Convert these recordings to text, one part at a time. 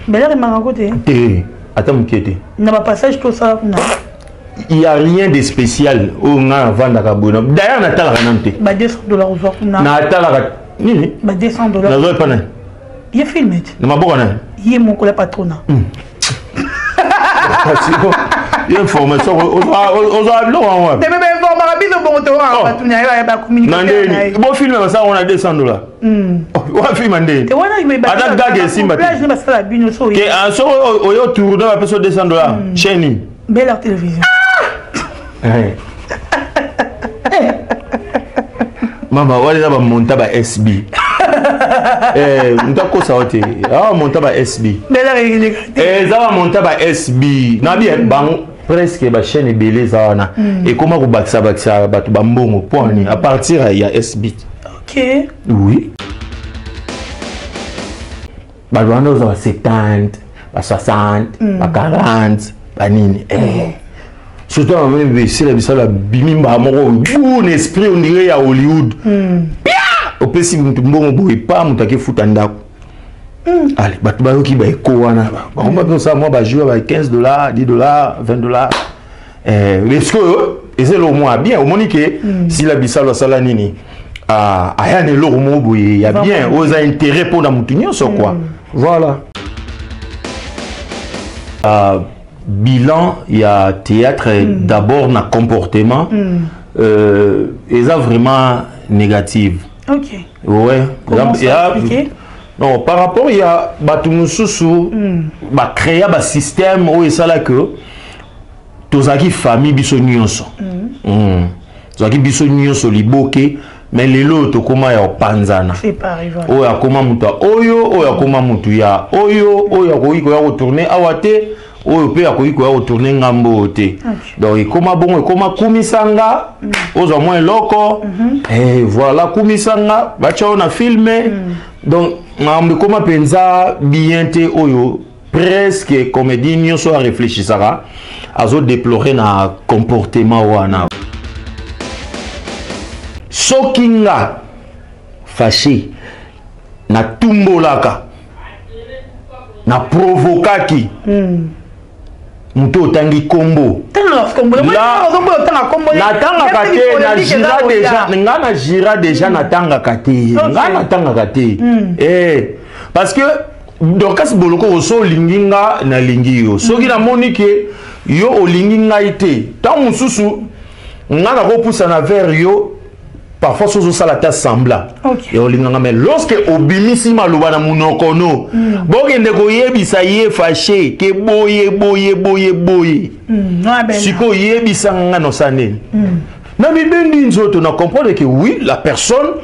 Belere emangako te. Te, ata moke te. Na bapassage tosala kuna. Il y a rien de spécial oyo ngai navandaka boye. D'ailleurs natalaka nanu te. Ba 200 $ ozwa kuna. Natalaka nini? Ba 200 $. Nazwa epa nani? Ye filme te. Na maboko nani? Ye moko la patrona. Ye information ozwa biloko yango wapi? Te bainformaka biso bongo toyokaka bato na yo ya bacommunicateur na ye. Bofilme basala ngo na 200 $. Wa filme ndeni? Ata gag esimba te. Basala bino so. Ke soki oyo tourne bapesa 200 $, chaîne nini? Bel Air Télévision. Mama, wana eza bamonta ba SB. Moto akosa yo te, awa monta ba SB, eza bamonta ba SB nabi bango. Presque bachaîne ebele eza wana, ekóma kobakisa bakisa bato bambongo mpo ani à partir ya SB. Ok. Oui, bato wana oza ba 70, ba 60, ba 40, banini, surtout bamoni besila bisala bimi mbala moko bu na esprit ondire ya Hollywood. Pia opesi motu mbongo boye, pa moto akefuta ndako. Ale bato bayoki baeko wana, bakoma mpe osala mwa bajour ba 15 $, 10 $, 20 $. Est-ce oyo eza eloko moko ya bien? Omoni ke Sila Bisalo asala nini, aya na eloko moko boye ya bien oyo eza intérêt mpona motu nyonso quoi. Voilà. Bilan ya théâtre, d'abord na comportement, eza vraiment négative. Ok. Ouais. Comment ça expliquer? Non, par rapport ya bato mosusu, bacréa basystème oyo esala ke tozalaki famille biso nyonso, tozalaki biso nyonso liboke, mais lelo oyo tokóma ya kopanzana. Séparé, voilà. Oyo akóma moto ya oyo, oyo akóma motu ya oyo, oyo akoki koya kotourne awa te, oyo mpe akoki koya kotourne ngambo oyo te. Donc ekóma bongo, ekóma kumisanga, ozwa mwa eloko, voilà, kumisanga, batya oyo na film. Donc makambo ekóma mpenza bien te. Oyo presque comédie nyonso arefléchisaka, azodéplore na comportement wana. Soki nga fâché, natumbolaka, naprovokaki moto otangi kombo. Natangaka te, na jira déjà, nga na jira déjà, natangaka te, nga natangaka te, parce que Dorcas Boloko, so olingi nga, nalingi yo. Soki namoni ke yo olingi ngai te, ntango mosusu nga nakopusana vers yo. Parfois soki ozosala ata semblant ya olinganga, mais lorsque obimisi maloba na monoko no, bokende koyebisa ye fâché ke boye boye boye boye. Sikoyo oyebisa nga nosala nini? Na mibendi nzoto, na comprendre que oui, la personne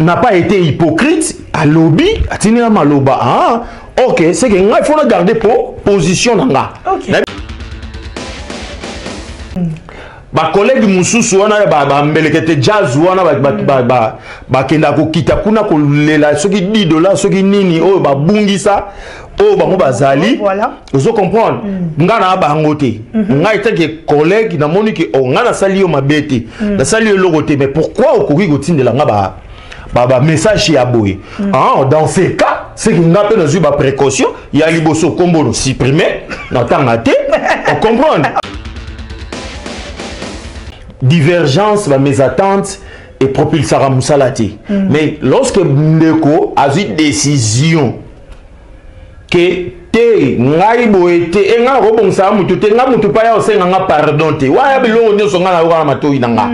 n'a pas été hypocrite. Alobi, atindi na maloba. Ah ok, c'est que ngai faut na garder po position na nga. Bacollègue mosusu wana, bambelekete jazz wana, bakendaka kokita kuna kolela soki 10 $, soki nini oyo babungisa, oyo bango bazali. Ozo comprendre? Nga na bango te. Ngai tant que collègue, namoni ke oh, ngai nasali yo mabe te, nasali yo eloko te, mais pourquoi okoki kotindela nga ba message ya boye? Ah, dans ces cas, c'est que nga mpe nazwi baprécaution ya liboso: kombo no supprimer, natanga te. Ocomprendre? Divergence, bamésentente epropulsaka mosala te. Mais lorsque ndeko azwi décision ke te, ngai boye te, e ngai nakobongisaka mutu te, ngai mutu mpa ya osenga nga pardon te, waya biloko nyonso ngai nayoka na matoi na nga,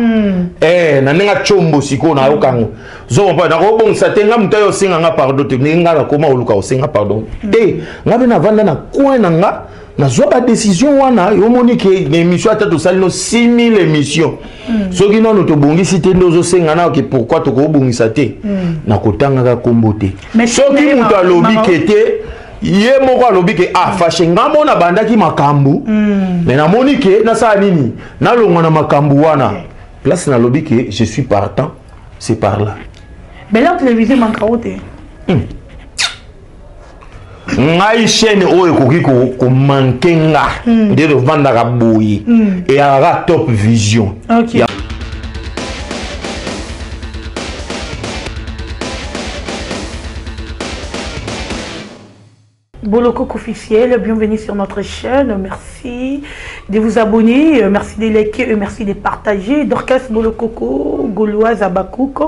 na ndenge atiombo sikoyo nayoka yango, zo comprendre, nakobongisa te, ngai mutu ayo osenga nga pardon te. Ndenge ngai nakoma koluka kosenga pardon te, ngai mpe navanda na coin na nga, nazwa badécision wana. Yomoni ke na émission, ata tosali no 6000 émission, soki nano tobongisi te, nde ozosenga na ke pourquoi tokobongisa te, nakotangaka kombo te. Soki moto alobi ke te, ye moko alobi ke ah, fâché, nga mo nabandaki makambo, mais namoni ke nasala nini, nalongwa na makambo wana. Place nalobi ke je suis partant, c'est par là. Bel Télévision mankao te. Ngai chaîne oyo ekoki komanke nga nde tovandaka boye, eyalaka Top Vision. Bolokoko officiel, bienvenue sur notre chaîne. Merci de vous abonner, merci de liker et merci de partager. Dorcas Bolokoko, Gauloise Abakouk,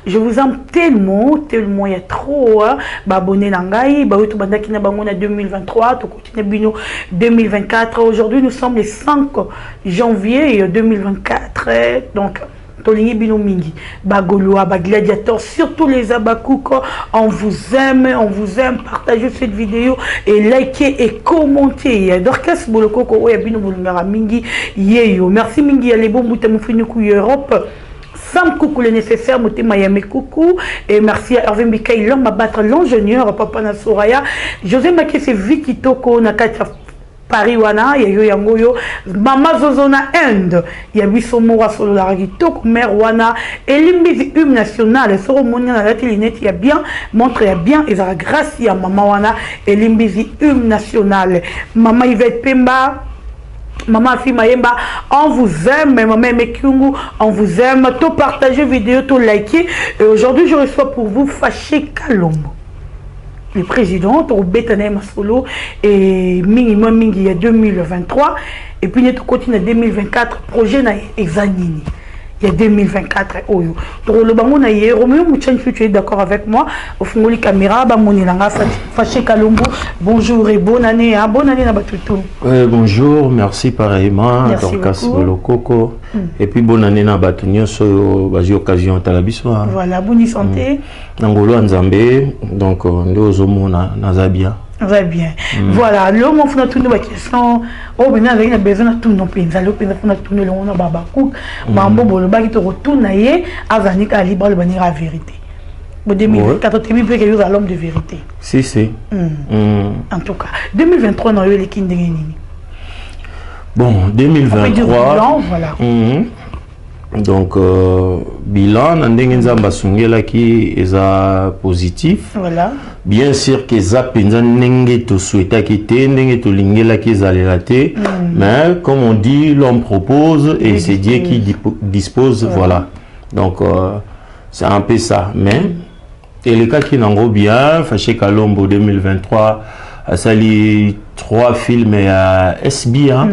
je vous aime tellement, tellement, il y a trop hein. Ba abonné na ngai, ba oyo tobandaki na bango na 2023, to continue bino 2024. Aujourd'hui, nous sommes le 5 janvier 2024. Donc tolingi bino mingi, bagaulois, bagladiateurs, surtout les Abakouk, on vous aime, on vous aime. Partagez cette vidéo et likez et commentez. Dorcas Bolokoko oyo bino bolingaka mingi yeyo. Merci mingi ya lebo mbuta mufiniku Europe. Sam Koukou, le nécessaire, Motema Yame Koukou. Et merci à Hervé Mikaï, l'homme à battre, l'ingénieur, Papa Nassoraya. José Makese, Vicky Toko, Nakatia Paris wana, ya yo yango yo, Mama Zozo na Inde, ya biso moko asololaka kitoko, mère wana, elimbizi hymne national, soko omoni na lati lunette ya bien, montre ya bien, ezalaka grâce ya mama wana, elimbizi hymne national. Mama Yvette Pemba, Maman Afi Mayemba, on vous aime, Maman Aimé Kyungu, on vous aime. Tout partager vidéo, tout liker. Et aujourd'hui, je reçois pour vous Faché Kalombo, le président, Tobetane Masolo, et minimum mingi, il y a 2023. Et puis, nous continuons en 2024, projet na exanini. Il y a 2024, oh yo. Donc, le bango na ye, Romeo Mouchen, tu es d'accord avec moi? Au fond, les caméras, ba moni langa, Faché Kalombo, bonjour et bonne année, hein, bonne année na batutu. Ouais, bonjour, merci pareillement, Merci Dorcas beaucoup. Bolokoko. Et puis bonne année na batu nyonso, bazi occasion tala biso, hein. Voilà, bonne santé. Nangolo Nzambe, donc ndozo mona naza bien. Très bien. Voilà, le moment où on a tourné la question, oh, maintenant, avec la besoin de tourner, on peut aller, on peut tourner le monde, baba, cook, mambo, bolo, ba, qui te retourne, aïe, Azanik, Ali, balo, banir, la vérité. Bon, 2024, t'es mis plus que l'homme de vérité. Si, si. En tout cas, 2023, on a eu les Kindengenini. Bon, On peut dire 2023. bilan, voilà. Donc, bilan, ndenge Nzambe asungelaki eza positif. Voilà. Bien sûr que eza penza ndenge tosouhaitaki te, ndenge tolingelaki ezalela te. Mais comme on dit, l'homme propose et Oui, c'est Dieu qui dispose, voilà. Donc, c'est un peu ça. Mais, elekaki nango bien, Faché Kalombo 2023, asali 3 films ya SB, hein.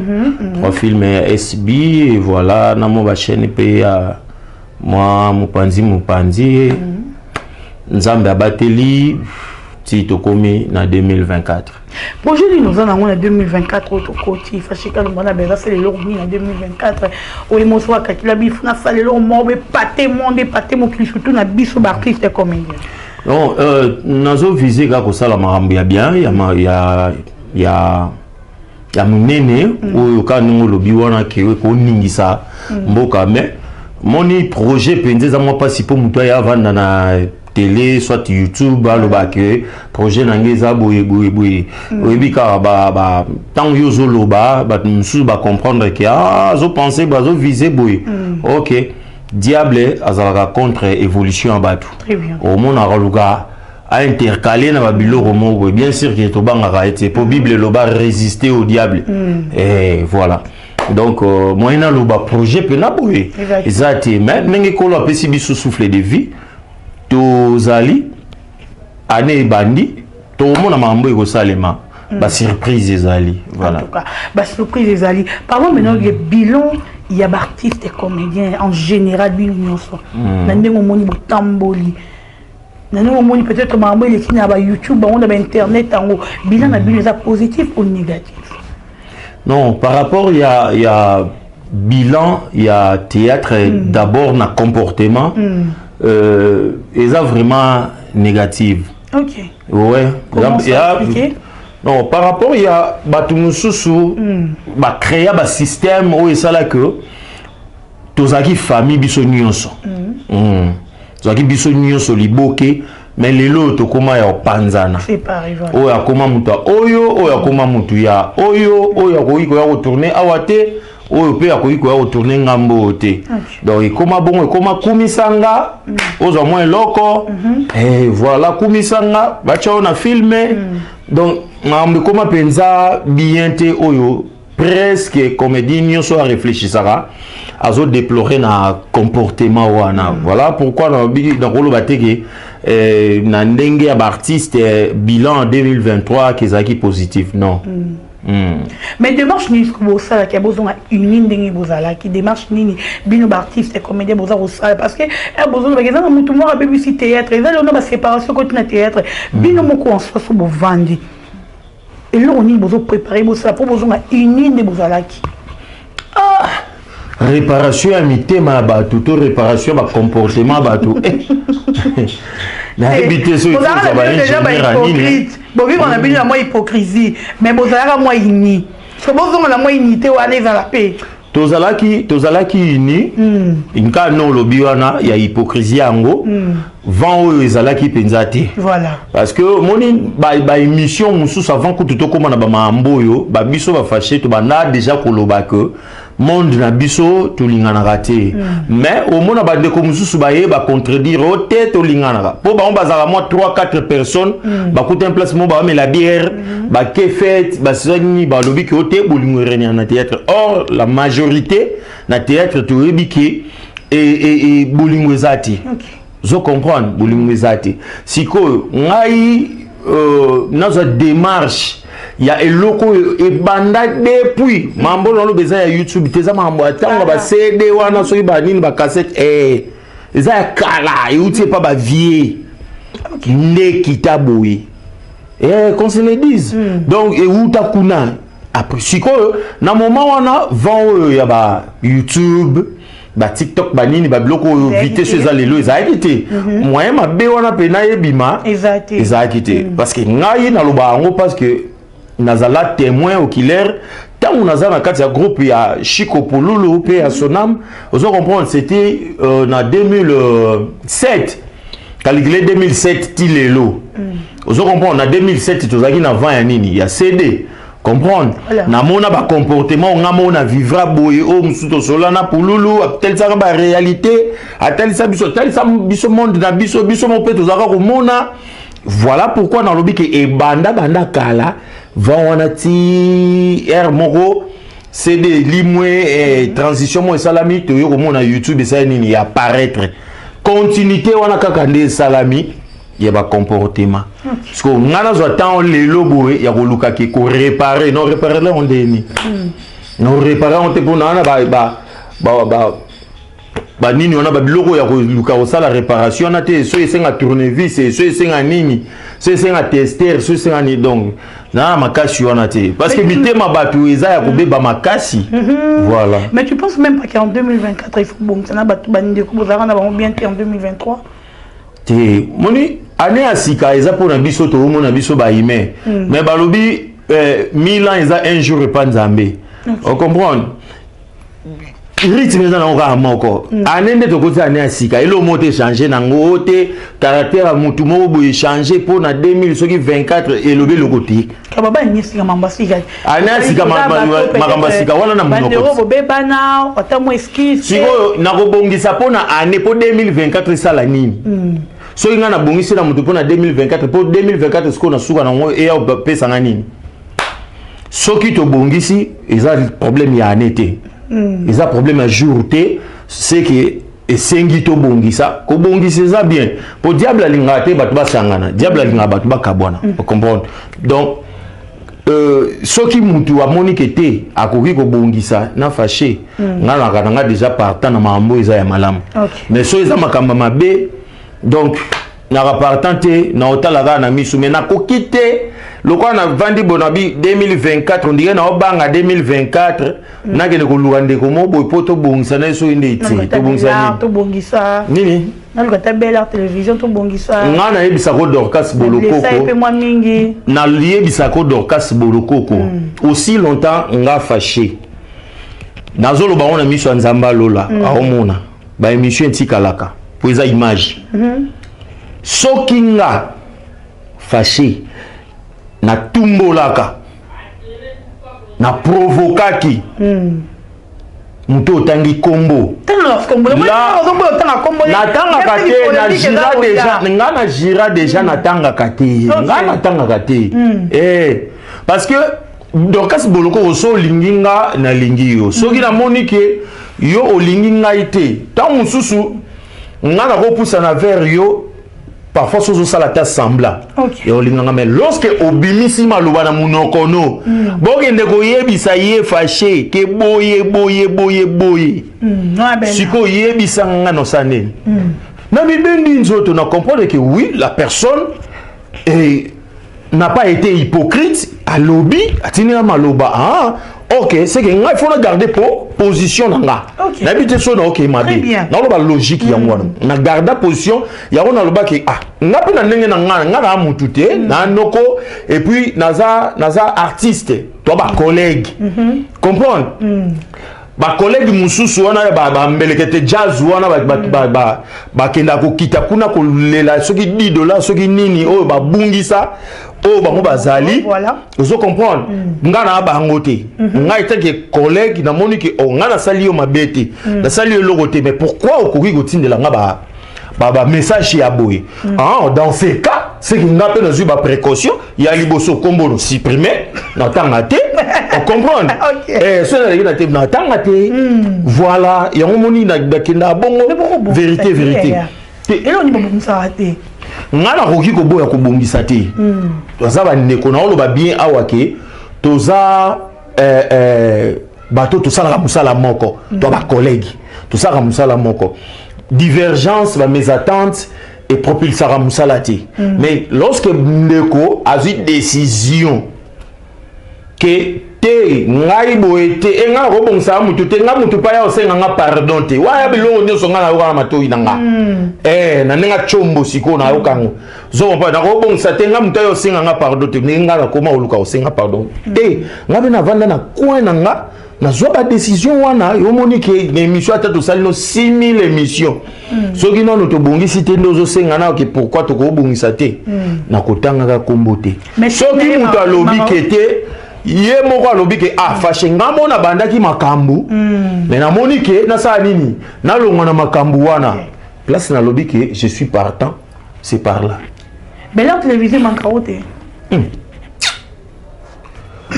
3 films ya SB, et voilà, na mo ba chaîne pe ya moi mopanzi mopanzi. Nzambe abateli ti tokomi na 2024. Projet nini oza nango na 2024 oyo tokoti? Faché Kalombo na beza sala eloko nini na 2024? Oyo moso akakila biso na sala eloko moko epate monde, epate mokili, surtout na biso ba artiste comédien. Non, nazo viser kaka kosala makambo ya bien, ya ma, ya, ya, ya monene, oyo kaka ndenge olobi wana ke koningisa mboka, mais moni projet mpenza eza mwa mpasi mpo moto aya avanda na télé soit YouTube aloba ke projet na ngai eza boye boye boye. Oyebi kaka ba ntango yo ozoloba, bato mosusu bacomprendre ke, ah, azopense boye, azovise boye. Ok, diable azalaka contre évolution ya bato. Très bien. Omonaka luka a intercaler na babiloko moko boye. Bien sûr ke tobangaka ye te, po Bible eloba résister au diable. Et voilà. Donc, moyen naloba projet mpe na boye eza te, mais ndenge Nkolo apesi biso souffle de vie, tozali année ebandi, tokomona makambo ekosalema, basurprise ezali, voilà. En tout cas, basurprise ezali. Parlons maintenant du bilan ya baartiste et comédien en général, bino nyonso. Na ndenge omoni botamboli, na ndenge omoni peut-être makambo eleki na bayoutube bango na bainternet yango, bilan na bino eza positif ou négatif? Non, par rapport, il y a bilan, il y a théâtre, d'abord, na comportement, eza vraiment négative. Ouais. Comment ça expliquer? Non, par rapport, il y a bato mosusu, ba créa ba système oyo esala que tozalaki famille biso nyonso. Tozalaki biso nyonso liboke, mais lelo oyo tokóma ya kopanzana. C'est pareil, voilà. Oyo akóma moto ya oyo, oyo akóma motu ya oyo, oyo akoki koya kotourner awa te, oyo mpe akoki koya kotourner ngambo oyo te. Donc ekóma bongo, ekóma kumisanga, ozwa mwa eloko, eh, voilà, kumisanga, batya oyo na film. Donc makambo ekóma mpenza bien te. Oyo presque comédie nyonso arefléchisaka, azodéplorer na comportement wana. Voilà pourquoi nakoloba te ke na ndenge ya baartiste, bilan 2023 kezalaki positif, non. Mais démarche nini soki bosalaki ya bozonga uni ndenge bozalaki? Démarche nini bino baartiste comédien boza kosala? Parce que bozolobaki eza na motu moko abebisi théâtre, eza lelo na baséparation koti na théâtre. Bino moko en soi, so bovandi, eloko nini bozoprépare bosala mpo bozonga uni nde bozalaki? Réparation ya mitema ya bato to réparation ya bacomportement ya bato, nayebi te soki ozalaka baingénieur ya nini. Bovivre na bino na mwa hypocrisie, mais bozalaka mwa uni. So bozonga na mwa unité wana ezala mpe. Tozalaki uni. Nka no olobi wana ya hypocrisie yango, vent oyo ezalaki mpenza te. Parce que omoni baémission mosusu avant kutu tokóma na bamakambo oyo, babiso bafâché, tobanda déjà koloba ke monde na biso tolinganaka te. Mais omona bandeko mosusu baye bacontredire o te, tolinganaka, mpo bango bazalaka mwa 3 4 personnes, bakuta place moko, baomela bière, bake fête, basala nini, balobi ke o te, bolingo erenia na théâtre. Or la majorité na théâtre toyebi ke bolingo eza te. Zo comprendre, bolingo eza te. Sikoyo ngai nazwa démarche ya eloko oyo ebanda depuis mambo naloba eza ya YouTube te, eza makambo ya ntango ba CD wana, soki banini, bacassette, eza ya kala, euti epa bavieux nde kita boye, qu'on se le dise. Donc euta kuna. Après sikoyo na moment wana, vent oyo ya ba YouTube, baTikTok, banini, babiloko oyo vitesse eza lelo ezalaki te. Moyen mabe wana mpe nayebima ezalaki te, parce que ngai naloba yango parce que nazala témoin oculaire ntango naza na kati ya groupe ya Chico Pululu mpe ya Sonam. Ozo comprendre, c'était na 2007, calculé 2007 ti lelo. Ozo comprendre, na 2007 tozalaki na vent ya nini, ya CD, comprendre. Namona bacomportement nga moko na vivra boye oyo mosusu tosola na Pululu, atalisaka baréalité, atalisa biso, atalisa biso monde na biso, biso mo mpe tozalaka komona. Voilà pourquoi nalobi ke ebanda banda kala, vent wana ti aire moko CD limwe, transition moko esalami, toye komona YouTube esali nini ya apparaître, continuité wana kaka nde esalami ya bacomportement. Parce que nga nazwa ntango lelo boye ya koluka ke koréparer, non, réparer lango ndeni, no réparer yango te, mpona wana banini wana, babiloko ya koluka kosala réparation wana te. So esenga tournevis, so esenga nini, so esenga tester, so esenga nini, donc naa na makasi wana te, parce que mitema bato eza ya kobeba makasi. Voilà. Mais tu penses même pas qu'en 2024 il faut bongisa na bato, bandeko bozalaka na bango bien te en 2023? Te, moni année ya sika eza mpona biso, toomona biso bahumain, mais balobi 1000 ans eza un jour epa Nzambe. Ocomprendre, rythme eza nango kaka moko. Année nde tokoti année ya sika, eloko moko te échange nango te, caractère ya motu moko boye échange mpo na 2000 soki 24 elobi eloko te. Année ya sika, makambo ya sika wana na monoko bobebana ata mwa excuse. Sikoyo nakobongisa mpo na année, mpo 2024 esala nini? Soki ngai nabongisi na motu mpo na 2024, mpo 2024 sikoyo na suka nango eya opesanga nini? Soki tobongisi, eza problème ya année te, eza problème ya jour te. C'est que esengi tobongisa. Kobongisa eza bien, po diable alingaka te bato basangana, diable alingaka bato bakabwana. Ocomprendre, donc soki mutu amoni ke te akoki kobongisa na fâché, nga naka na nga déjà partant na makambo eza ya malamu. Mais soki eza makambo mabe, donc naka partant te, na otala kaka na miso, mais nakoki te. Lokola navandi boye na bi 2024, ondike naobanga 2024, nakende koluka ndeko mo boye mpo tobongisa na ye. Soki nde ete tobongisa nini? Naluka ta Belle Art Télévision, tobongisa. Nga nayebisako Dorcas Bolokoko, mwa mingi. Nayebisako Dorcas Bolokoko, aussi longtemps nga fâché, nazoloba ngo na miso ya Nzambe alola, aomona baémission etikalaka po eza image. Soki nga fâché natumbolaka, naprovokaki moto otangi kombo, natangaka te, na jira déjà, nga na jira déjà, natangaka te, nga natangaka te, parce que Dorcas Boloko, so olingi nga, nalingi yo. Soki namoni ke yo olingi ngai te, ntango mosusu nga nakopusana vers yo. Parfois soki ozosala ata semblant ya olinganga, mais lorsque obimisi maloba na monoko no, bokende koyebisa ye Fashe ke boye boye boye boye. Sikoyo yebisa nga nosala nini? Na mibendi nzoto, na comprendre que oui, la personne n'a pas été hypocrite. Alobi, atindi nga maloba. Ah ok, c'est que ngai faut na garder po position na nga. Nayebi te so na ok mabe, naloba logique yango wana, na garda position yango. Nalobaki: ah, nga mpe na ndenge na nga, nga na mutu te na noko, et puis naza artiste to bacollègue, comprendre bacollègue mosusu wana, bambelekete jazz wana, bakendaka kokita kuna kolela soki 10 dollar, soki nini oyo babungisa, oyo bango bazali. Ozo comprendre? Nga na bango te. Ngai tant que collègue, namoni ke oh, nga nasali yo mabe te, nasali yo eloko te, mais pourquoi okoki kotindela nga ba message ya boye? Ah, dans ces cas, c'est que nga mpe nazwi baprécaution ya liboso: kombo no supprimer, natanga te. Ocomprendre? So naleki na te, natanga te. Voilà, yango moni nakenda bongo. Vérité, vérité. Eloni babongisaka te. Nga nakoki koboya kobongisa te. Toza bandeko, na oloba bien awa ke toza bato tosalaka mosala moko, to bacollègue tosalaka mosala moko. Divergence, bamésentente epropulsaka mosala te. Mais lorsque ndeko azwi décision ke te, ngai boye te, e ngai nakobongisaka mutu te, ngai mutu mpa ya osenga nga pardon te, waya biloko nyonso ngai nayoka na matoi na nga, na ndenge atiombo sikoyo nayoka yango, zocomprendre? Nakobongisa te, ngai mutu ayo osenga nga pardon te. Ndenge ngai nakoma koluka kosenga pardon te, ngai mpe navanda na coin na nga, nazwa badécision wana. Yomoni ke na émission, ata tosali no 6000 émission, soki nano tobongisi te, nde ozosenga na ke pourquoi tokobongisa te. Nakotangaka nkombo te. Soki moto alobi ke te, ye moko alobi ke ah, Fashe, nga mo nabandaki makambo, mais namoni ke nasala nini, nalongwa na makambo wana. Place nalobi ke je suis partant, c'est par là. Bela Télévision mankao te.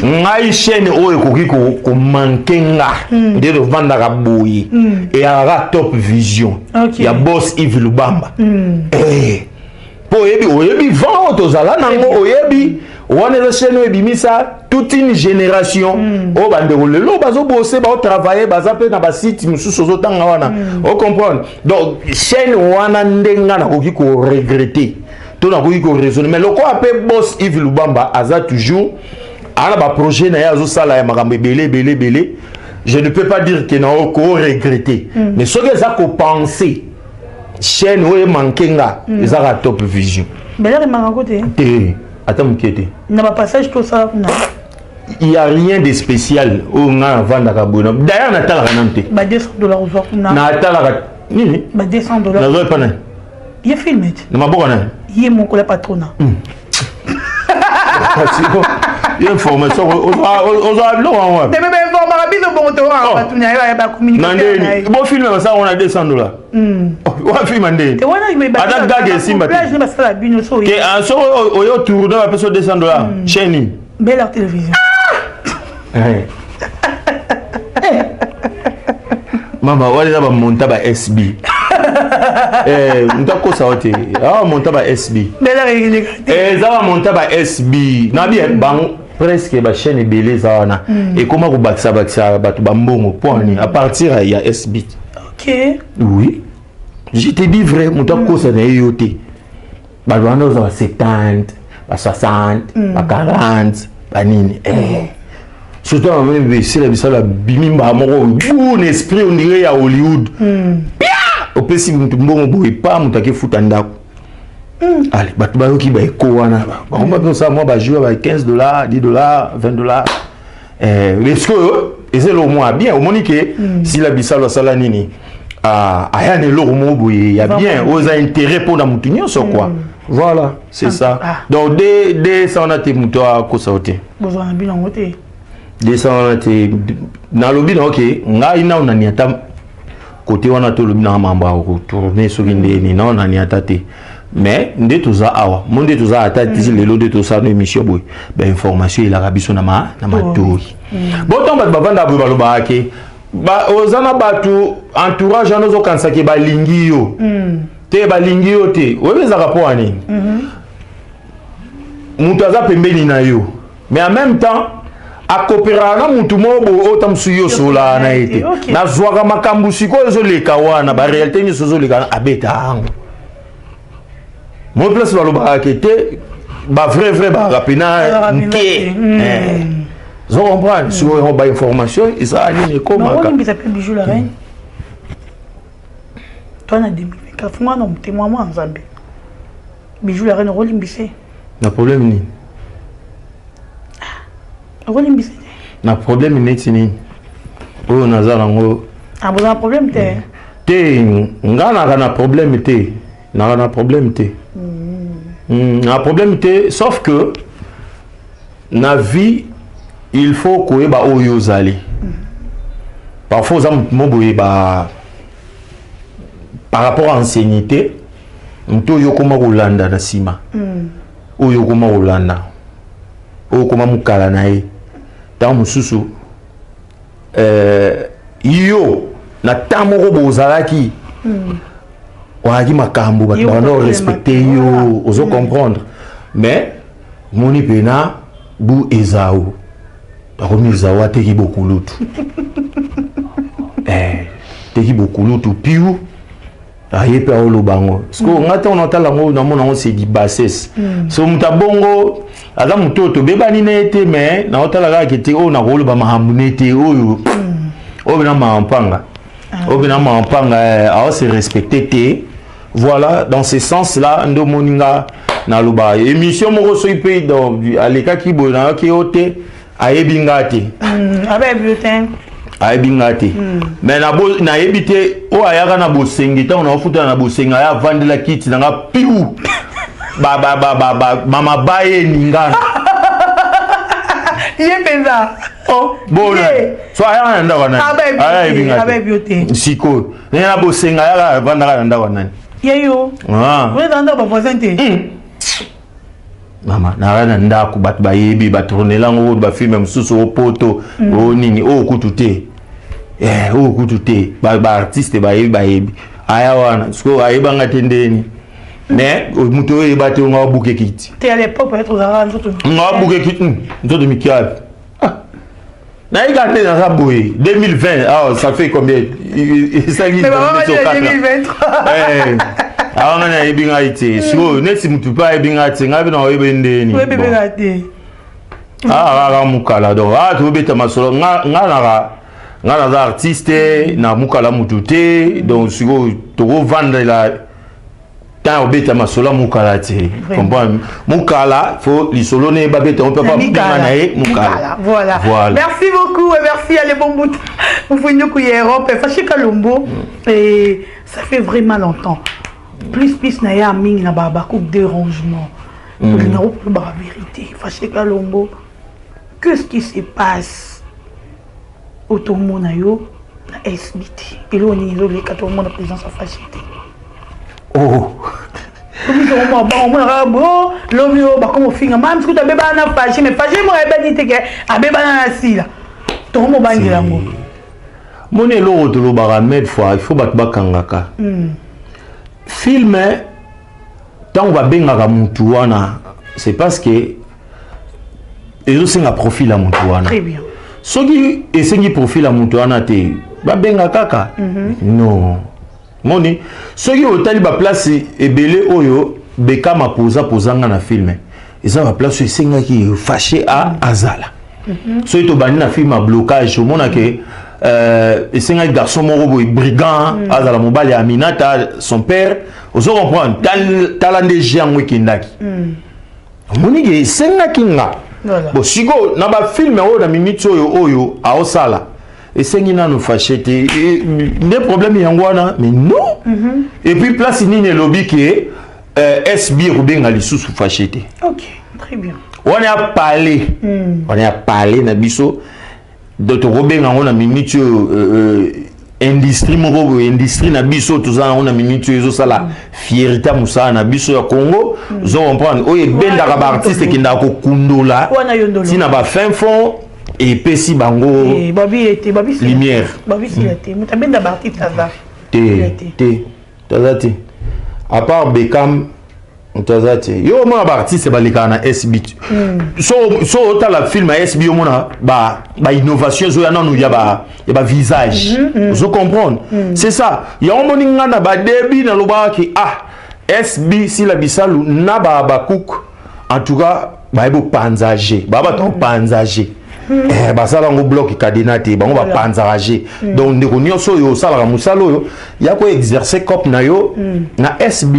Ngai chaîne oyo ekoki komanquer nga, nde tovandaka boye, eyalaka Top Vision ya boss Yves Lubamba. Mpo oyebi, oyebi vent oyo tozala nango, oyebi wana eza chaîne oyo ebimisa toute une génération oyo bandeko lelo bazobose, baotravaille, baza mpe na basite mosusu ozotanga wana. Ocomprendre? Donc chaîne wana nde nga nakoki koregretter to nakoki koraisonner. Mais lokola mpe boss Yves Lubamba aza toujours aa na baprojet na ye, azosala ya makambo ebele ebele ebele, je ne peux pas dire ke na koregretter. Mais soki eza kopenser chaîne oyo emanquer nga, ezaka Top Vision. Belere emanquako te. Te, ata moke te. Na bapassage tosala kuna. Il y a rien de spécial oyo nga navandaka boye. D'ailleurs natalaka nanu te. Ba 200 $ ozwa kuna. Natalaka nini? Ba 200 $. Nazwa epa nani? Ye filme te. Na maboko nani? Ye moko la patrona. Ye information ozwa biloko yango wapi? Te, bainformaka biso bongo, toyokaka bato na yo ya na bacommunicateur na ye. Ndeni bofilme basala ngo na 200 $, wafilma ndeni? Ata gag esimba te. Te, basala bino so. Ke soki oyo tourne, bapesa 200 $, chaîne nini? Bel Air Télévision. Mama, wana eza bamonta ba SB. Moto akosa yo te, awa monta ba SB. Bel Air eleka te. Eza bamonta ba SB nabi bango. Presque bachaîne ebele eza wana, ekóma kobakisa bakisa bato bambongo mpo ani à partir ya SB. Oui, je te dis vrai, moto akosa na ye yo te. Bato wana oza ba 70, ba 60, ba 40, banini. Surtout bamoni besila bisala, bimi mbala moko bu na esprit, on dirait ya Hollywood. Pia opesi motu mbongo boye, pa moto akefuta ndako. Ale bato bayoki baeko wana, bakoma mpe osala mwa bajour ba 15 $, 10 $, 20 $. Est-ce oyo eza eloko moko ya bien? Omoni ke Sila Bisalo asala nini? Aya na eloko moko boye ya bien oyo eza intérêt mpona motu nyonso, quoi. Voilà, c'est ça. Donc de sa wana te, moto akosa yo te. Bozwa na bino yango te. De sa wana te, nalobi na oke ngai nao nani ata kote wana te, olobi nanga mambo ya kotourner soki ndeni nao nani ata te. Mais nde toza awa mo, nde toza ata ti lelo, nde tosala no émission boye, bainformation elaka biso na matoi. Bon, ntango bato bavandaka boye, balobaka ke oza na bato entourage wana, ozokanisaki balingi yo. Te, balingi yo te. Oyebi ezalaka mpo ya nini? Moto aza pembeni na yo, mais en même temps akopéraka na motu moko boye oyo ta mosusu yo osololaka na ye te. Nazwaka makambo sikoyo ezoleka wana, baréalité nyonso ezoleka, abeta yango mo place balobaka ke te, bavrai vrai bazalaka mpena nke. Ozo comprendre? Sikoyo yango bainformation ezala nini ekomaka. Olimbisa mpe Bijou la Reine to na 2024, mwana motema mwa Nzambe. Bijou la Reine, okolimbisa? Na problème nini? Okolimbisa te? Na problème neti nini oyo naza nango? Ah, boza na problème te? Te, nga naka na problème te, naka na problème te. Na problème te, sauf que na vie il faut koyeba oyo ozali. Parfois oza motu mo boye ba par rapport à ancienneté, motu oyo okoma kolanda na nsima, oyo okoma kolanda, oyo okoma mokala na ye, ntango mosusu yo na temps moko bozalaki, ozalaki makambo, bato banda orespecte yo, ozo comprendre. Mais moni mpena bu Ezau akomi Ezau, ateki bokulutu, teki bokulutu piu, aye mpe aoloba yango. Parce nga ntango natala yango, namona yango c'est du bassesse. So moto abongo aza moto oyo tobebani na ye te, mais naotala kaka ke te, oyo nakoloba makambo ne te, oyo oyo bena mampanga, oyo bena mampanga, aose respecte te. Voilà, dans ce sens là nde omoni nga naloba émission moko soki mpe alekaki boye, nayoki yo te, ayebi nga te. Abebi yo te. Ayebi nga te, mais nayebi te oyo ayaka na bosengi. Ntango naofutana na bosengi, aya avandela kiti na nga piu, mamabaye eningana. Ye mpenza. Oh, bona so ayaka na ndako nani? Ayebi nga te. Sikoyo ndenge na bosenga, ayaka avandaka na ndako nani? Ye yo oza ndako bavoisin te. Mama, naka na ndako, bato bayebi, batournela yango oyo bafilme mosusu, opoto oyo nini oyo kutu te, oyo kutu te, baartiste bayebi, bayebi aya wana. Sikoyo ayebanga te ndeni, mais moto oyo oyeba te, nga wabuke kiti. Te, à l'époque peut-être ozalaka nzoto. Nga wabuke kiti, nzoto mikiapi nayika te, naza boye 2020. Ah, ça fait combien? Esali awa nga nayebi ngai te. Sikoyo neti motu mpe ayebi ngai te, ngai mpe na oyebi ndeni kaka mokala. Donc a tobeta masolo, nga naka, nga naza artiste na mokala motu te. Donc sikoyo tokovandela ntango obeta masolo ya mokala te, comprendre mokala fo lisolo ne babeta ngo mpe babenga na ye mokala. Voilà. Voilà, merci beaucoup et merci. Allez, bon bout Mfunyuku ya Europe, Fashi Kalombo, et ça fait vraiment longtemps, plus plus na ya mingi na ba coupe dérangement, tolinga koloba vérité. Fashi Kalombo, qu'est-ce qui se passe? Otomona yo na SBT, eloko nini ezoleka? Tomona présidence ya Fashi te. Oh. Omonaka bo lobi oyo bakoma ofinga mami sikutu abebana na Fashi, mais Fashi moko ayebani te ke abebana na Sila. Tokomobangela yango. Moni eloko tolobaka maintes fois, il faut bato bakangaka film. Ntango babengaka mutu wana, c'est parce que ezosenga profil ya mutu wana. Soki esengi profil ya mutu wana te, babenga kaka non. Moni soki otali baplace ebele oyo bekama poza pozanga na film, eza baplace oyo esengaki Faché a azala. Soki tobandi na film ya Blocage, omonake esengaki garçon moko boye brigand azala mobali ya Aminata, son père, ozo comprendre? Tala nde je yango ekendaki, omoni ke esengaki nga. Bon, sikoyo na bafilme oyo na miniti oyo oyo aosala, esengi nano Faché te, nde problème yango wana. Mais non. Et puis place nini elobi ke SB ekobenga lisusu Faché te? Ok, très bien. Wana ya pale, wana ya pale na biso. Donc tokobenga yango na miniti oyo industrie moko boye, industrie na biso toza yango na miniti oyo ezosala fierté ya mosala na biso ya Congo, ozo comprendre? Oyo ebendaka baartiste, ekendaka kokundola ntina bafin fond, epesi bango lumière. Te, te, te, aza te. À part Beckham, moto aza te. Yo omona baartiste balekaka na SB. So otala film ya SB, omona bainnovation ezoya nanu ya bavisage. Ozo comprendre? C'est ça. Yango moni nga na badebi nalobaka ke ah, SB, Sila Bisalu na bacook, en tout cas bayebi opanza g, baa bato opanza g. Basala yango bloc cadenas te, bango bapanzaka g. Donc ndeko nyonso oyo osalaka mosala oyo ya koexercer cope na yo na SB,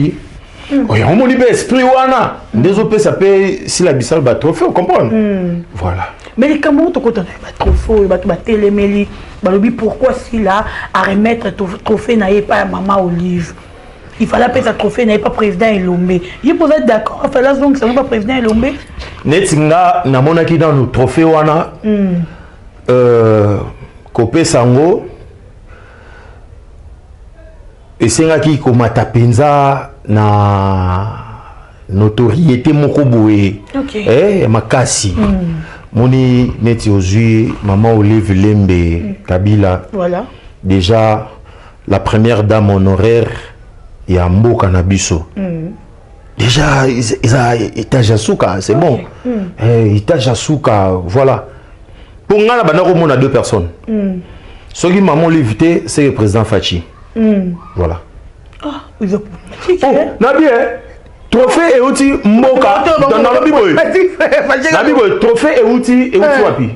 oyo omoni mpe esprit wana nde ezopesa mpe Sila Bisalo batrophée, ocomprendre? Voilà. Mais likambo oyo tokota na batrophée oyo, bato batelemeli, balobi pourquoi Sila aremettre trophée na ye epai ya Mama Olive? Il fallait apesa trophée na ye pa président Elombe. Ye mpoza d'accord, afallait azongisa ngo pa président Elombe. Neti nga namonaki nanu trophée wana, kopesa yango esengaki komata mpenza na notoriété moko boye. Ya makasi. Moni neti ozwi Mama Olive Lembe Kabila, déjà la première dame honoraire ya mboka na biso, déjà eza étage ya suka, c'est bon. Étage ya suka, voilà. Mpo ngai na banda komona deux personnes, soki Mama Olive te, c'est le président Fatshi. Voilà. Ah, eza problématique. Oh, na bien trophée euti mboka, nalobi boye, nabi boye, trophée euti wapi?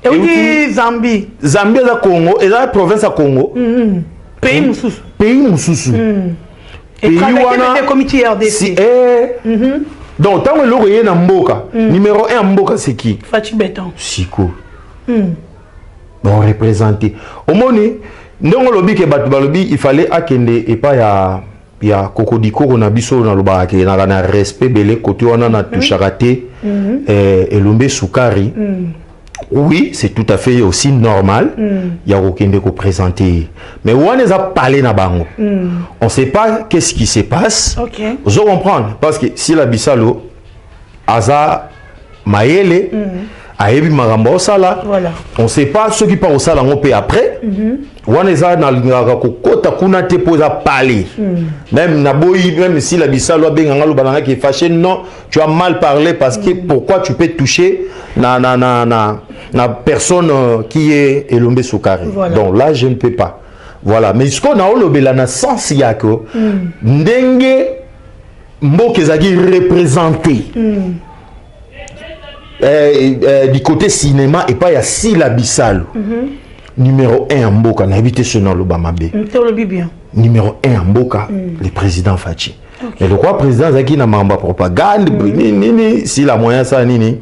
Euti Zambie. Zambie eza Congo, eza province ya Congo. Pays mosusu. Pays mosusu. Pays wana ekomi ti RDC. Si, eh, donc ntango eloko eye na mboka, numéro 1 ya mboka, c'est qui? Fatshi Béton. Siko bon représenter, omoni ndenge olobi ke bato balobi il fallait akende epai ya kokodikoko na biso oyo nalobaka ke naka na respect ebele kote wana, na touchaka te. Elombe Sukari, oui, c'est tout à fait aussi normal ya kokende koprésenter ye, mais wana eza palais na bango. On sait pas qu'est-ce qui se passe. Ozo comprendre? Parce que Sila Bisalo aza mayele, ayebi makambo aosala. On sait pas soki mpa kosala yango mpe après. Wana eza nalingaka kokota kuna te mpo eza palais. Même naboyi, même Sila Bisalo abenganga, aloba nanga ke fâché, non, tu as mal parlé, parce que pourquoi tu peux toucher na personne qui est Elombe Sukari? Donc là je ne peux pas, voilà. Mais ce qu'on a olobela na sens ya ke ndenge mboka ezalaki représenté du côté cinéma epai ya Sila Bisalo, numéro 1 ya mboka, nayebi te soki naloba mabe. Te, olobi bien. Numéro 1 ya mboka, le président Fatshi. Mais lokwa président azalaki na makambo ya propagande, nini nini, Sila moyen asala nini,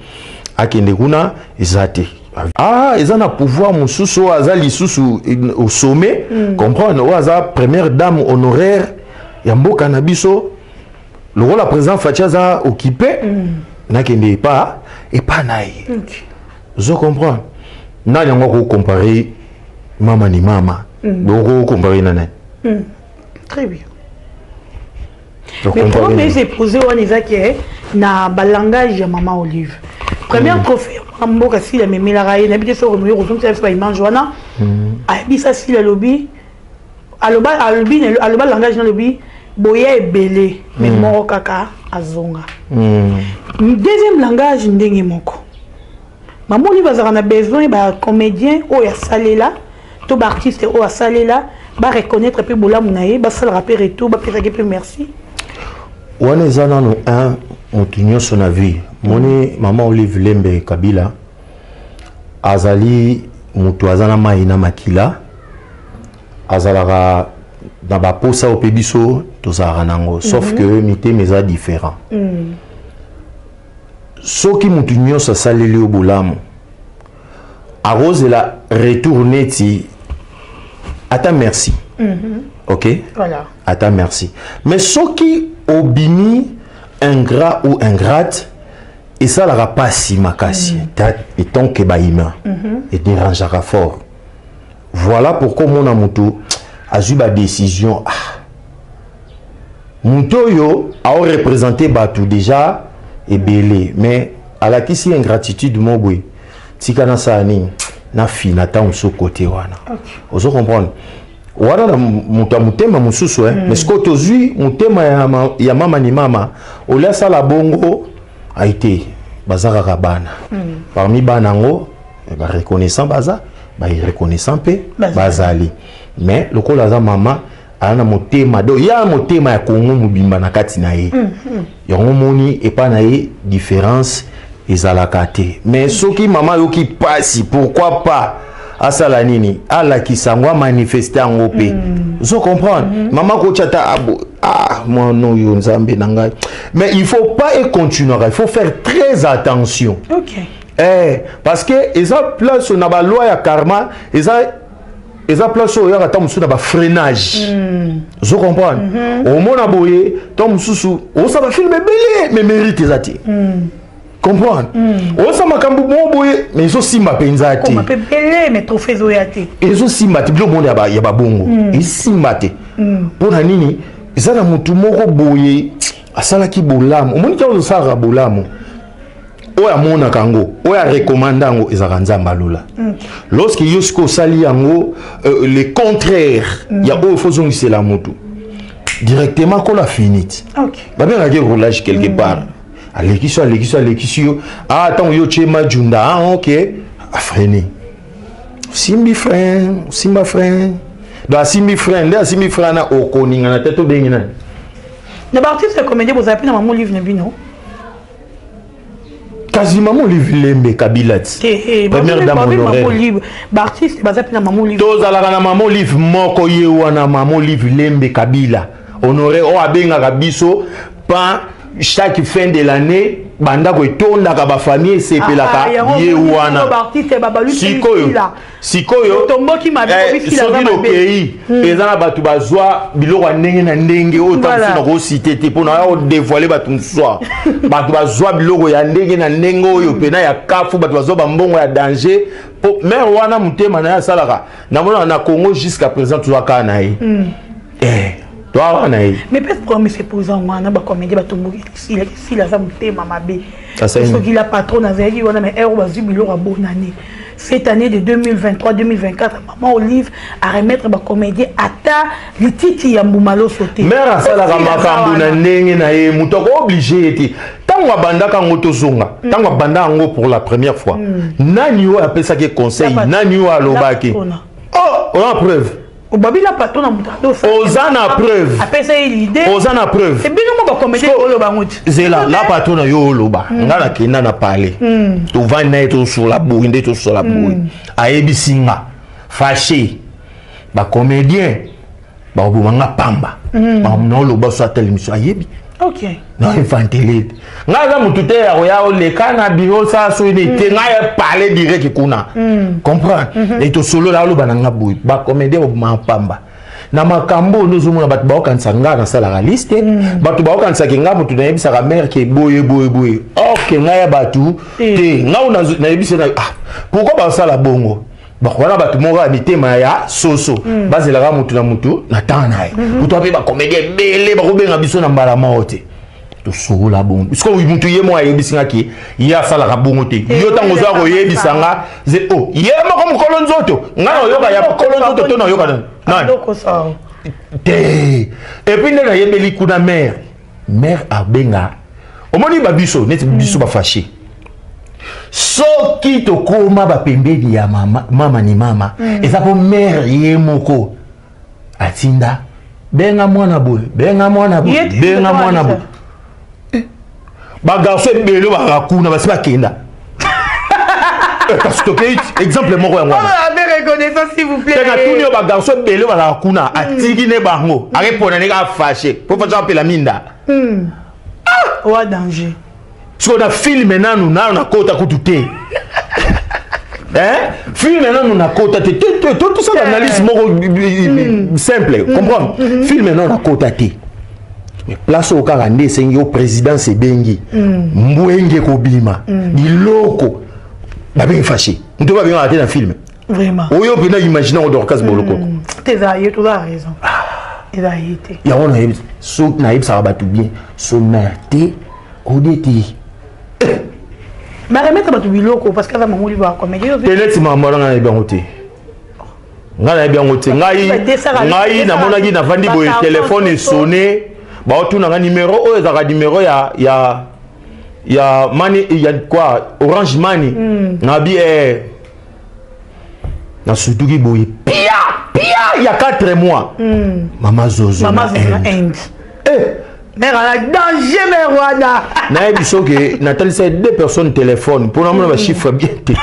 akende kuna eza te. Ah, eza na pouvoir mosusu oyo aza lisusu au sommet, comprendre, oyo aza première dame honoraire ya mboka na biso. Lokola président Fatshi aza occupé, nakende epa na ye. Ozo comprendre? Nani yango akocompare mama ni mama? Okocompare na nani? Très bien. Mais problème eza posé wana, eza ke na balangage ya Mama Olive, première trophée mboka Sila amemelaka ye, nayebi te soki omoyi kozongisa biso baimage wana. Ayebisa Sila, alobi, aloba, alobi, aloba langage na, alobi boya ebele, mais moko kaka azonga. Deuxième langage, ndenge moko Mama Olive azalaka na besoin bacomédien oyo asalela to baartiste oyo asalela bareconnaître mpe bolamu na ye, basalaka mpe retour, bapesaki mpe merci. Wana eza nano un motu nyonso na vie. Moni Mama Olive Lembe Kabila azali moto aza na mai na makila, azalaka na baposa oyo mpe biso tozalaka nango, sauf que mitema eza différent. Soki motu nyonso asaleli yo bolamu, akozela retour neti ata merci. Ok. Ata merci. Mais soki obimi ingrat ou ingrate, esalaka mpasi makasi. Étant que bahumain, edérangeaka fort. Voilà pourquoi omona motu azwi badécision, ah, motu oyo aoreprésente bato déjà ebele, mais alakisi ingratitude mo boye, tika nasala nini, nafina ntango mosusu kote wana. Ozo comprendre? Wana na moto ya motema mosusu, eh. Mais sikoyo tozwi motema ya mama ni mama, olia asala bongo ayi te, baza kaka bana. Parmi bana yango, bareconnaissant baza, bairreconnaissant mpe bazali. Mais lokola aza mama, aza na motema, donc ya motema ya Kongo mobimba na kati na ye. Yango moni epai na ye différence ezalaka te. Mais soki mama ayoki mpasi, pourquoi pas asala nini? Alakisa yango, amanifeste yango mpe. Ozo comprendre? Mama kotya ata abo, ah, mwana oyo, Nzambe na ngai. Mais il faut pas econtinuera, il faut faire très attention. Eh, parce que eza place na baloi ya karma, eza place oyo oyaka ntango mosusu na bafreinage. Ozo comprendre? Omona boye, ntango mosusu osala bafilm ebele, mais mérite eza te. Comprendre? Osala makambo moko boye, mais ezosimba mpenza te. Koma mpe ebele, mais trophée ezoya te. Ezosimba te. Biloko mona ya babongo esimba te. Mpo na nini? Eza na motu moko boye asalaki bolamu. Omoni, ntango ozosalaka bolamu, oyo amonaka yango, oyo arekomanda yango, ezalaka Nzambe alola. Lorsque yo sikoyo osali yango le contraire ya oyo fo ozongisela motu directement, kola finite. Babengaki roulage quelque part. Alekisi yo, alekisi yo, alekisi yo. Ah, ntango yo tie majunda, ah, ok, afreine, osimbi frein, osimba frein. Donc asimbi frein nde, asimbi frein na okoningana te. Tobengi nani? Na baartiste comédien, bozala mpe na mama Olive na bino? Kasi mama Olive Lembe Kabila ti. Te. Première dame honoraire. Baartiste baza mpe na mama Olive? Tozalaka na mama Olive moko, ye wana mama Olive Lembe Kabila honoré, oyo abengaka biso pan chaque fin de l'année. Bandako etondaka, bafamille esepelaka. Ye wana. Sikoyo, sikoyo soki tokei, eza na bato bazwa biloko ya ndenge na ndenge oyo ta mosusu nakosite te mpona ya kodévoile bato mosusu. Bato bazwa biloko ya ndenge na ndenge oyo mpena ya kafu, bato bazwa bambongo ya danger. Po mare wana, motema na ye asalaka, namonaka na Congo jusqu'à présent tozwa kaka na ye. Toawa na ye. Mais peut problème se pose wana, bacomédien batomboki Sila, aza motema mabe. Soki la patronne azalaki wana, mais ere bazwi biloko ya bonane cette année de 2023 2024, maman Olive a remettre bacomédien ata lititi ya mbuma loso te. Mare asalaka makambo na ndenge na ye, moto akooblige ye te. Ntango abandaka yango, tozonga, ntango abanda yango pour la première fois, nani oyo apesaki conseil? Nani oyo alobaki? Oh, oza na preuve? Obabi la patron na moto. Oza na preuve? Apesa ye l'idée. Oza na preuve? C'est bino mo bacomédien oloba yango ti. Zela, la patron na yo oloba. Nga nakenda na palais, tovandi na ye, tosola boye nde tosola boye. Ayebisi nga: fâché, bacomédien bakoboma nga pamba. Naoloba so atali miso, ayebi. Na inventele, ngai aza motu te ya koya oleka na biro, osala soki nini te. Ngai parle direct kuna, comprendre? E tosolola, aloba na nga boye: bacomédien babomaka pamba na makambo oyo. Ozomona bato baokanisa ngai nasalaka liste, bato baokanisaki ngai motu nayebisaka mare ke boye boye boye. Ok, ngai ya bato te, ngai nayebisi na ah, pourquoi basala bongo? Wana bato moko ya mitema ya soso, bazelaka motu na motu na temps na ye. Motu ape bacomédien ebele bakobenga biso na mbala moko te. Tosokola bongo. Siko motu ye moko ayebisi nga ke ye asalaka bongo te. Yo ntango oza koyebisa nga o oh, ye moko mokolo nzoto, nga na oyoka ya mokolo nzoto to nayoka nani te. Et puis nde nayebeli kuna mare, mare abenga, omoni babiso neti biso bafâché. Soki tokóma bapembeni ya mama, mama ni mama, eza mpo mare ye moko atinda: benga mwana boye, benga mwana boye, benga mwana boye. Bagarçon ebele bakaka kuna, basi bakenda. Kasi tokei exemple moko yango. Wana tuni oyo, bagarçon ebele bazalaka kuna, atiki ne bango, akepona ndenge afâché po fâché apela minda. Wa danger. Sikoyo na film nanu nakota kutu te. Film nanu nakota te. Tosala analyse moko simple, comprendre? Film nanu nakota te, mais place oyo kaka nde esengi yo présidence ebengi mbwenge kobima biloko, babengi fâché, moto babengaka te na film. Vraiment. Oyo mpena imagine yango, Dorcas Bolokoko. Te, eza ye, toza raison, eza ye te. Yango so nayebisaka bato bien, so mare te, odie te. Baremettre bato biloko parce que aza mamoli bacomédie. Te, neti makambo wana nga nayebi yango te. Ngai nayebi yango te. Ngai ngai namonaki navandi boye, telefone esone, baotuna nga numero oyo ezalaka numero ya money ya quoi, Orange Money. Nabi eh, nasutuki boye, pia pia ya 4 mois. Mama Zozo. Mama Zozo na Inde. Eh. Mère ala danger, mère wana. Nayebi soki natalisa deux personnes téléphone mpo namona bachiffre bien te.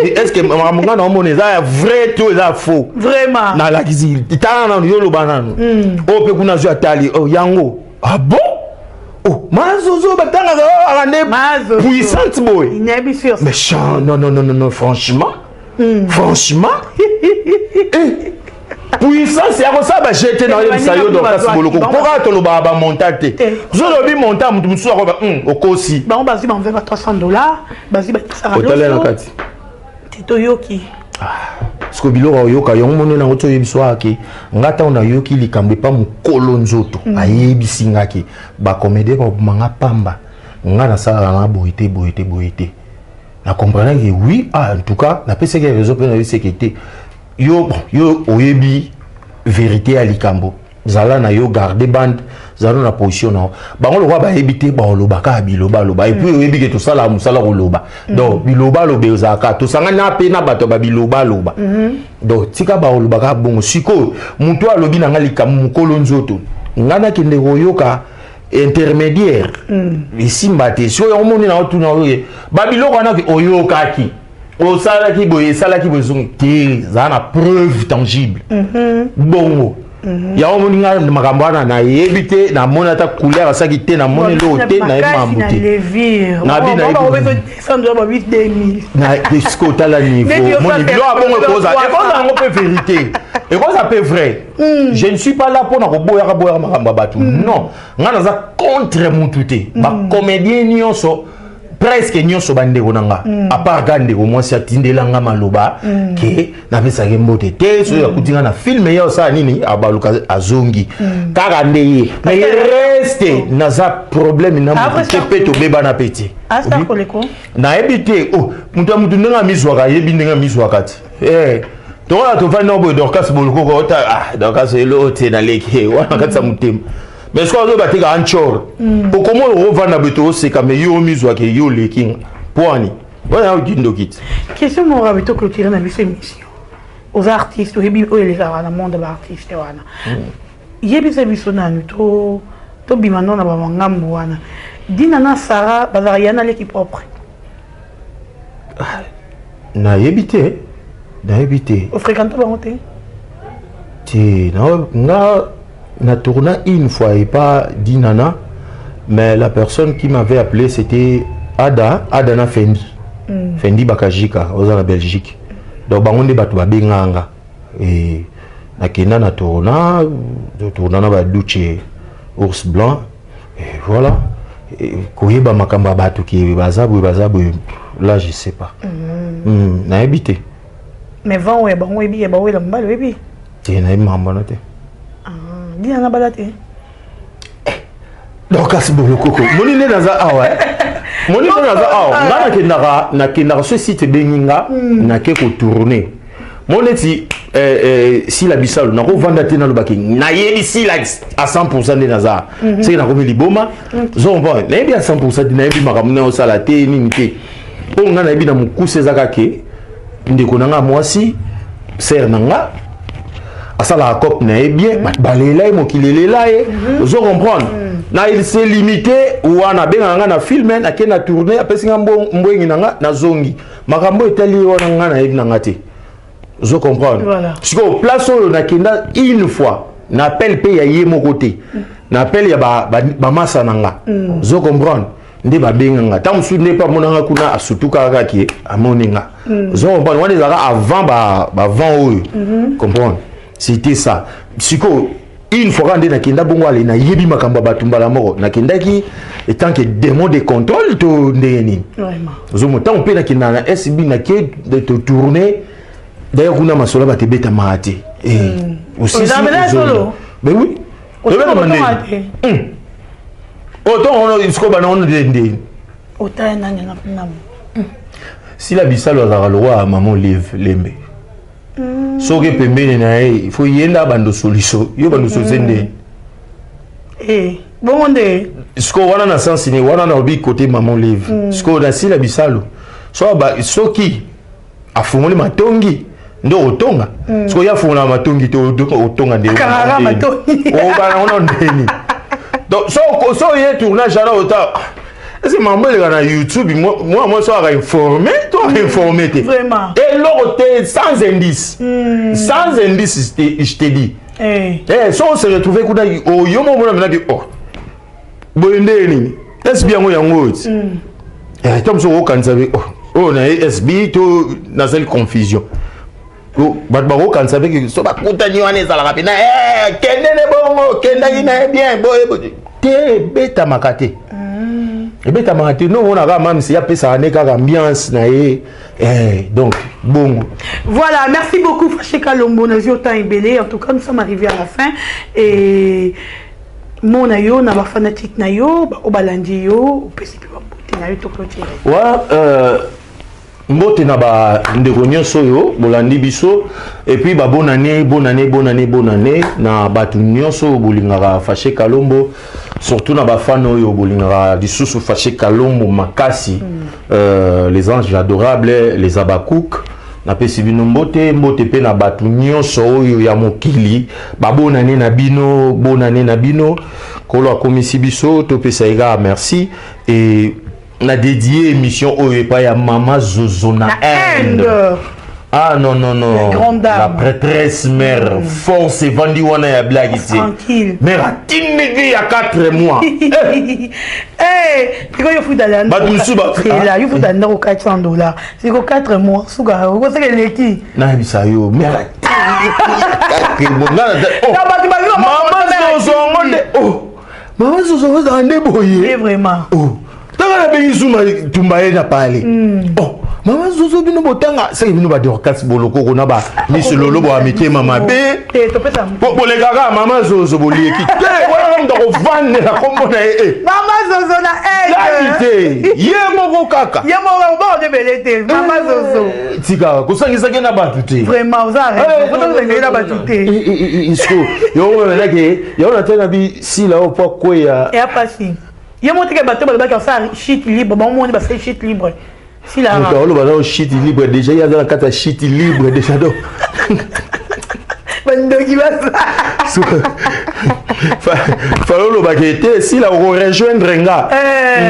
Est ce que makambo ngai naomona eza ya vrai to eza ya faux? Vraiment. Nalakisi, tala nanu, yo loba nanu. Oyo mpe kuna azwi, atali, oh, yango. Ah bon, oh, Mazozo batangaka aka nde puissante boye. Nayebi sûr. Mais chan, non, non, non, non, franchement, franchement, eh, puissance ya kosala bajete na oyebisa yo, Dorcas Boloko, mpo kaka tolobaka bamontant te. Ozolobi montant, moto mosusu akoba okosi. Bango bazwi banve ba 300 $, bazwi batisaka. Otala na kati. Te, toyoki. Parce que biloko oyoka yango, moni nango ti oyebi so ake. Nga ntango nayoki likambo epa mokolo nzoto, ayebisi nga ke bacomédien babomanga pamba, nga nasalaka na boye te, boye te, boye te. Na comprendre que oui, ah, en tout cas napesaki raison mpe nayebisaki te yo, bon, yo oyebi vérité ya likambo, zala na yo, garde bande, zala na position na yo. Bango lokola bayebi te, balobaka ya bilobaloba. Et puis oyebi ke tosalaka mosala koloba, donc bilobaloba ezalaka, tosangani na mpe na bato ya babilobaloba. Donc tika balobaka bongo. Sikoyo moto alobi na nga likambo mokolo nzoto, nga nakende koyoka intermédiaire, esimba te. Sikoyo yango moni na otuna oyo babiloko wana oyokaki, osalaki boye, esalaki boye, ezongi te, zala na preuve tangible. Bongo yango moni nga makambo wana nayebi te, namoni ata couleur asalaki te, namoni eloko te, nayebi makambo te. Nabi nayebi sikoyo, otala niveau moni biloko ya bongo, ekozala yango mpe vérité, ekozala mpe vrai. Je ne suis pas là mpona koboyaka boyaka makambo ya bato, non. Nga naza contre mutu te. Bacomédien nyonso, presque nyonso bandeko na nga, à part ka ndeko mwasi atindelanga maloba ke napesaki mbote te. Soki akuti nga na film ye, osala nini, abaluka azongi kaka nde ye. Mais reste naza problème na motu te, mpe tobebana mpe te, nayebi te. Oh, moto ya motu ndenge amizwaka, ayebi ndenge amizwaka te. Eh, tokola tovandi na boye, Dorcas Bolokoko ota, ah, Dorcas elo te, naleki wana kati ya motema. Mais soki azoyeba te ka anchor, okomona okovanda boye, tooseka, mais yo omizwaka yo oleki nga mpo ani wana okindoki te. Question moko abi toclôturer na biso émission. Oza artiste, oyebi oyo elekaka na monde ya baartiste wana. Yebisa biso nanu, to tobima ndo na bamangambu wana. Dina na Sara bazalaka ya na leki propre? Nayebi te, nayebi te. Ofréquente bango te? Te, nga na tourna une fois et pas Dinana, mais la personne qui m'avait appelé, c'était Ada, Ada na Fendi. Fendi Bakajika oza na Belgique. Donc bango nde bato babenganga e nakenda na tourna, tourna na baduche Ours Blanc et voilà. Et koyeba makambo ya bato ke baza boye, baza boye, là je sais pas. Nayebi te. Mais vent oyo bango oyebi, ya bawela mobali oyebi? Te, nayebi makambo wana te. Dina na bala te? Donc kasi Bolokoko, moni nde naza awa, moni nde naza awa. Nga nakendaka so site ebengi nga, nake kotourne. Mo neti Sila Bisalo, nakovanda te, nalobaki nayebi Sila à 100 nde naza seke nakomi liboma. Zo comprendre, nayebi à 100 te, nayebi makambo na osala te, nini te. Oyo nga nayebi na mokuse eza kaka ndeko na nga mwasi, sere na nga, asalaka cope na ye bien, bato balela ye, mokili elela ye. Ozo comprendre, na il s'est limité wana. Abengaka nga na film, nake na tourne, apesi nga mbwengi na nga, nazongi. Makambo etali ye wana, nga nayebi na nga te. Ozo comprendre? Sikoyo place oyo nakenda une fois na appel mpe ya ye moko te, na appel ya bamasa na nga. Ozo comprendre, nde babenga nga ntango mosusu, nde mpe amonanga kuna, asutuka kaka ke amoni nga. Ozo comprendre, wana ezalaka avant bavent oyo. Comprendre, c'était ça. Sikoyo une fois kaka nde nakenda bongo, ale nayebi makambo ya bato mbala moko. Nakendaki etant que démon de contrôle to ndenge nini. Ozomona, ntango mpe nakenda na SB, nake totourne. D'ailleurs kuna masolo bato ebetamaka te. Mais oui, tobetama ndenge otongo sikoyo bana ono nde. Otaya nani na Sila Bisalo azalaka lokwa ya Mama Olive Lembe. Soki pembeni na ye, il faut ye nde abanda solution, yo banda solution nde. Eh, bongo nde. Sikoyo wana na sens nini? Wana nalobi côté Mama Olive. Sikoyo nasila bisalo so soki afungoli matongi nde otonga. Sikoyo ye afungola matongi te, otonga nde Akangaka matongi. Obana wana ndeni. Donc so ye tournage wana, ota ese mambo eleka na YouTube, mwa mwa so aka informé to aka informé te. Vraiment. Eloko te, sans indice, sans indice, je te dis. Eh, so on se retrouve kuna, oyo mo mona menaki, oh, boye nde nini? SB yango, yango oyo ti to mosusu okokanisa be, oh, oyo na ye SB to nazali confusion. Bato bakokanisa mpe so bakutani wana ezalaka mpena kende ne bongo, kendaki na ye bien boye boye te, ebetamaka te, ebetamaka te. No omonaka mamisi apesaka nde kaka ambiance na ye. Donc bongo. Voilà, merci beaucoup Faché Kalombo, nazwi autant ebele. En tout cas, nous sommes arrivés à la fin et mona yo na bafanatique na yo oyo balandi yo, opesi mpe bambote na yo, toclôturer. Ouais, mbote na bandeko nyonso oyo bolandi biso, et puis babonne année, bonne année, bonne année, bonne année na bato nyonso oyo bolingaka Faché Kalombo, surtout na bafans oyo bolingaka lisusu Faché Kalombo makasi, les anges adorables, les abakouk, napesi bino mbote. Mbote mpe na bato nyonso oyo ya mokili, babonane na bino, bonane na bino. Nkolo akomisi biso, topesa ye kaka merci. Et na dédié émission oyo epai ya Mama Zozo na Inde. Ah non, non, non. La grande dame. La prêtresse mère. Force evandi wana ya blague te. Tranquille. Mère atindiki ya 4 mois. Eh, Eh, sikoyo yo futala. Bato mosusu Ela yo futala ndako 400 $, siko 4 mois suka okosaka eleki. Nayebisa yo, mère atindiki ya 4 mois. Oh. Na bato bazwi Mama Zozo yango nde, oh. Mama Zozo yango ezala nde boye. Eh, vraiment. Oh. Tanga nabengi Zuma tumba ye na pale. Oh. Mama Zozo, bino botanga seke bino badorkas bolokoko na bamiso lolo boya mitema mabe. Te, topesa. Bolekaka Mama Zozo, boleki te wana moto akovandela kombo na ye e. Mama Zozo na Lani Inde. Te, ye moko kaka. Ye moko baodebele te, Mama Zozo. Tika kosangisaki na bato te. Vraiment, oza raison, na bato te. Isko yango melaki yango na tena bisila oyo po akweya. Eya pasi ye mo teke bato balobaki asala chute libre, bamomoni basali chute libre sila. Moto aoloba nao chute libre déjà, ye aza na kati ya chute libre déjà, donc Bandoki baza. Fallait olobaka ete sila okorejoindre nga.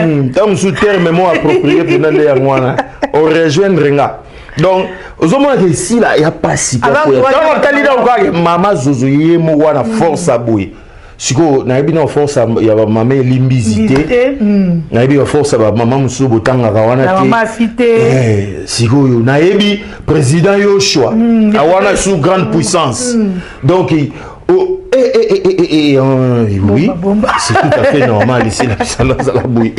Ntango mosusu terme mo approprié mpena nde yango wana, orejoindre nga. Donc ozomona ke esila ya pasi. Avant Ntango otali nao kaka Mama Zozo ye moko wana, force aboye. Sikoyo nayebi na force ya bamama elimbizi te, nayebi baforce ya bamama mosusu botangaka wana Na mama asi te. Eh, sikoyo nayebi président Yoshua awana sous grande puissance. Donc oh, eh, eh, eh, eh, eh, oui. Bomba, bomba. C'est tout à fait normal ici na bisalo azala boye.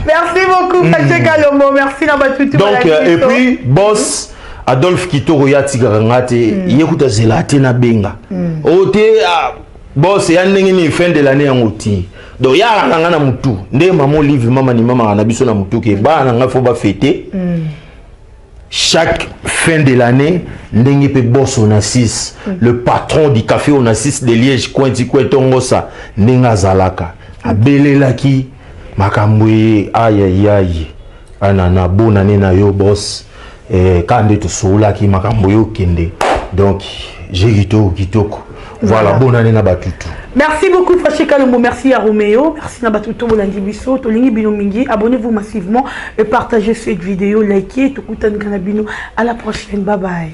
Merci beaucoup Faché Kalombo, merci na batutu. Donc et puis boss Adolphe Kitoko, ye atikaka nga te, ye kuta azela te na benga o te. Ah, boss ya ndenge nini? Fin de l'année yango ti, donc yaka na nga na mutu nde Mama Olive, mama ni mamaka na biso na mutu ke bana na nga faut bafêter chaque fin de l'année, ndenge mpe boss Onassis, le patron du café Onassis de Liège, cointi kwetongosa, ndenge azalaka abelelaki makambo ye ayayay ana na bonane na yo boss. Kaka nde tosololaki makambo yo okende, donc j'ai kitoko kitoko. Voilà, bonne année na batutu. Merci beaucoup Faché Kalombo, merci à Roméo, merci na batutu bolandi biso, tolingi bino mingi, abonnez-vous massivement et partagez cette vidéo, likez, tokutani na bino à la prochaine, bye bye.